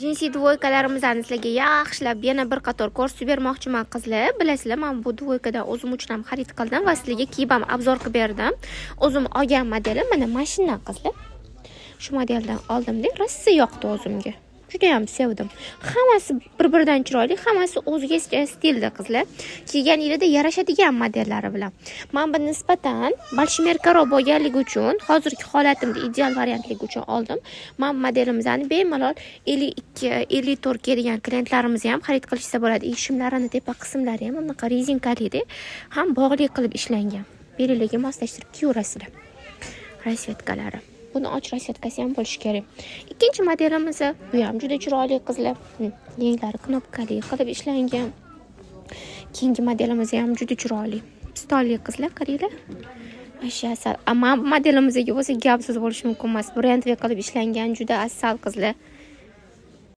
Jinsi двойка larimizni sizlarga yaxshilab yana bir qator ko'rsatib bermoqchiman, qizlar. Bilasizlar, men bu двойка dan o'zim uchun ham xarid qildim va sizlarga kiyib ham обзор qilib berdim. O'zim olgan modelim mana shundan, qizlar. Shu modeldan oldimda, rosa yoqdi o'zimga. Judayam sevdim. Hammasi bir-biridan chiroyli, hammasi o'ziga stilda, qizlar. Kiyganinglarda yarashadigan modellari bilan. Men bu nisbatan большемерка roq bo'lganligi uchun, hozirgi holatimda ideal variantligi uchun oldim. Men modelimizni bemalol 52, 54 kiyadigan klientlarimiz ham xarid qilishsa bo'ladi. Shimlarini tepa qismlari ham bunaqa rezinkalida, ham bog'li qilib ishlangan. Belinglarga moslashtirib kiyaverasizlar. Расцветка lari. Buni och расцветка si ham bo'lishi kerak. Ikkinchi modelimiz, bu ham juda chiroyli, qizlar. Yenglari knopkali qilib ishlangan. Keyingi modelimiz ham juda chiroyli. Pistolli, qizlar, qaranglar. Вообще asal. Amma modelimizga bo'lsa gap so'z bo'lishi mumkin emas. Брендовый qilib ishlangan, juda asal, qizlar.